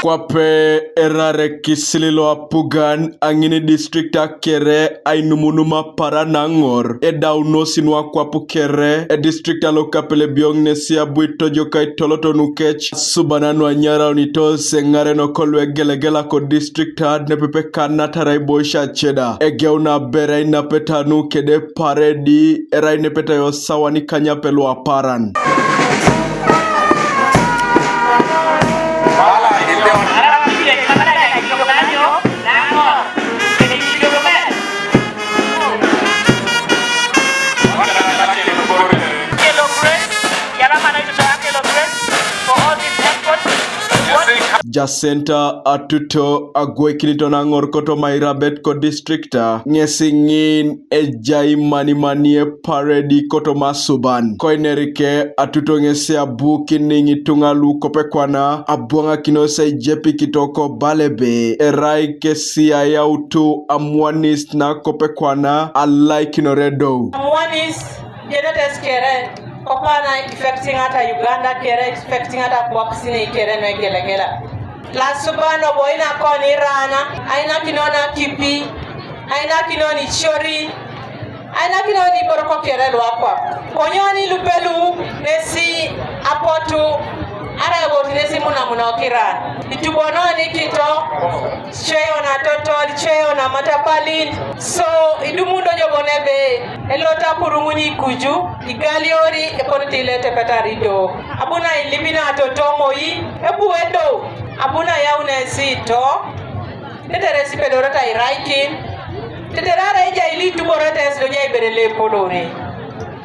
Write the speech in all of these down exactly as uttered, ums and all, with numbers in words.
Kwape erare kisililo apugan aŋini district akere ainumunuma para naŋor edaunosi nuakwapu kere edistrict alokapelebioŋ nesi abu itojokai toloto nukec subana nuanyaraunitos eŋarenok luegelegela kodistrict ad nepepe kanatara iboisha ceda egeuna bere ainapeta nu kede paredi erai nepeta yosawa nikanyape luaparan. Jacinta Atuto agwoikinito naŋor kotoma airabet kodistrict ŋesi ŋin ejai manimanie paredi kotoma asuban. Koinerike Atuto ŋesi abu kiniŋ ituŋa lu kopekwana abwaŋakinos aijepikito kobala ebe erai kesi ayautu amwanis na kopekwana alaikinore dou. Amwanis jenetes kere kopana ifektiŋata Uganda kere ifektiŋata kwap sinei kere nuegelegela. Lasuban obo inakon irana, ainakinon akipi, ainakinon icori, ainakinon iboro kokere luakwap. Konye oni lupelu nesi apotu, arai ebot nesi munamunok iran. Itubono oni kito, cweyo na totol, cweyo na matapalin. So, idumundo jobo nebe, elota puruŋuni kuju, igaliori, eponete iletepetari do. Abuna ilibina totomoi, ebu edo. Abuna yaunesi to, tetere sipedoreta iraikin, tetere ara ejai lituborotes lo jai bere lepolore.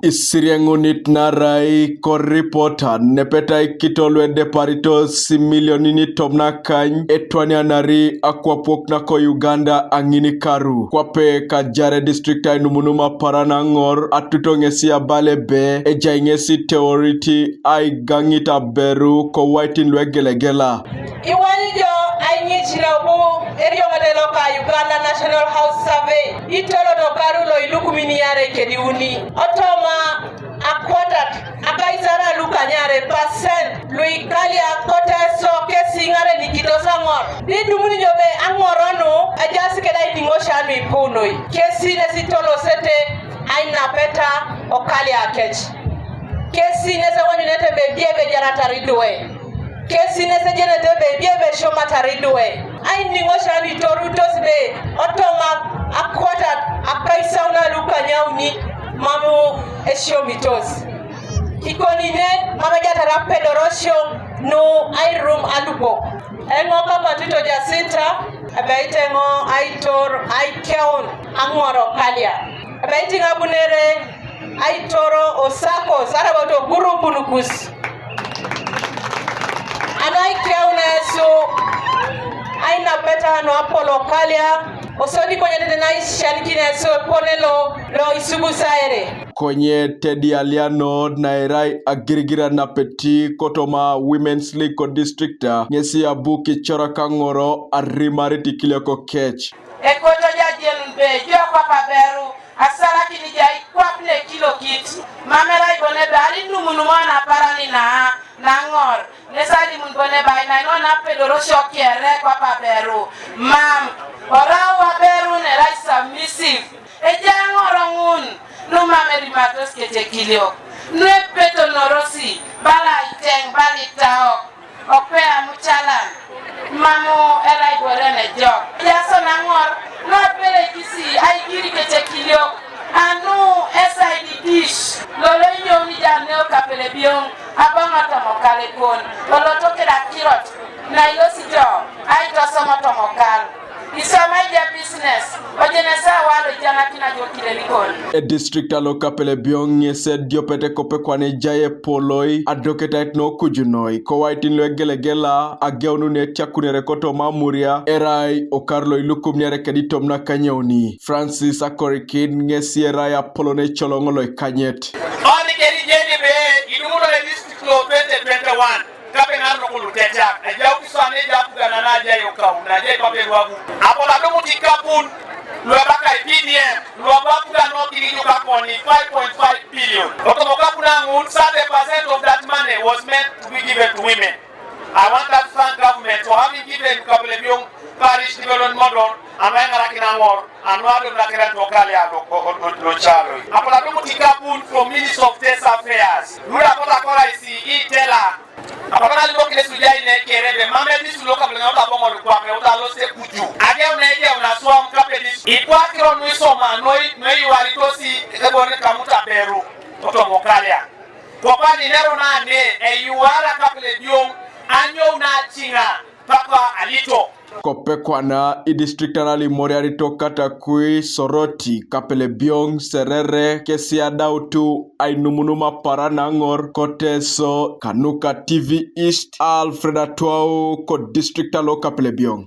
Isiriaŋunit narai koripota nepetai kitolu edeparitos imilionin itom nakany etwanianari akwapwok nako Uganda aŋinikaru. Kwape kajare district ainumunum apara naŋor Atuto ŋesi abala ebe ejai ŋesi teorit aigaŋit aberu kowaitin luegelegela. Iwanyi jo aiŋic nabu erioŋete loka Uganda National House Survey itoloto karu lo ilukumin iare kediuni otoma akwatat akaisara lukanyare percent luikalia koteso kesi ŋare nikitos aŋor. Didumuni jo be aŋoronu ejaas keda iniŋosia nuipunoi kesi nesi tolosete ainapeta okalia kec. Kesi nesi ewanyunete be bie be jaratar idwe. Kesi nesejenete be bie be siomatar idwe. Ainiŋosia nitorutos be otoma akwatat akaisauna lukanyauni mamu esiomitos. Ikonine mam ejatar apedorosio nu airum alupok. Eŋo kapatito Jacinta, ebeit eŋo aitor aikeun aŋor okalia. Ebeit ŋabunere aitoro osakos arabot ogurup nukus. Anu aikeunesu ainapeta nuapolokalia osodi konyetete naisianikinesu epone lo lo isubusaere. Konye tedialianod nairai agirigira napeti kotoma Women's League kodistrikta ŋesi abu kicorak aŋoro arimarit ikilioko kec. Ekoto jajen be jo kwapaberu asalakin jai kwap ne kilokit. Mamera ibone be alinumunumo naparanina naŋor nesalimun bone bai naino napedorosio kere kwapaberu. Mam orau aberu nerai submissive. Ejai aŋor ŋun numam erimatos kecekiliok nuepetonorosi bala iteŋ bala itaok. Okpe amucalan mamu erai ibore nejok. Jason aŋor nuapelekisi aigiri kecekiliok anu esaiditish lolo inyouni janeo kapelebioŋ aboŋo tomokalekon oloto kedakirot nailosi jo aitosomo tomokal. Iswamai ja business, ojenesa walo ijanakina jo kilenikon. Edistrict alo Kapelebioŋ ŋes ediopet kopekwan ejai epoloi adoketait nokujunoi kowaitin loegelegela ageunun etiakunere kotoma Amuria erai okar loilukum niare keditom nakanyauni. Francis Akorikin ŋesi erai apolon ecoloŋ loikanyet. Oni kedi jeni be idumuno edistrict lo twenty twenty-one. Kape ŋar nokulu tetiak ejau kiswa neja apugana naja yokau naja ipape luabu. Apol adumut ikapun luebakai P D M luabu apugan nokini jukakoni five point five billion. Otomo kapun aŋun, thirty percent of that money was meant to be given to women. I want to thank government for having given Ama eŋarakin aŋor anu adumunakina tokalia localoi. Apaladumu tikapun from Ministry of State Affairs luda kotakora isi itela. Apapana limokine sujai ne kerebe mame disu loka blenga uta bongo lukwa me uta lose kuju. Age une ege una suam kape disu. Ikwa kiro nuisoma noi noi wali tosi ebo ne kamuta beru. Toto mokalia. Kwa pani nero na ne e yuara kapele biong anyo na chinga papa alito. Kopekwana idistriktan alimoriarito Katakwi, Soroti, Kapelebiong, Serere, kesiadautu ainumunuma para naŋor koteso kanuka T V East, Alfred Atwau, ko district alo Kapelebiong.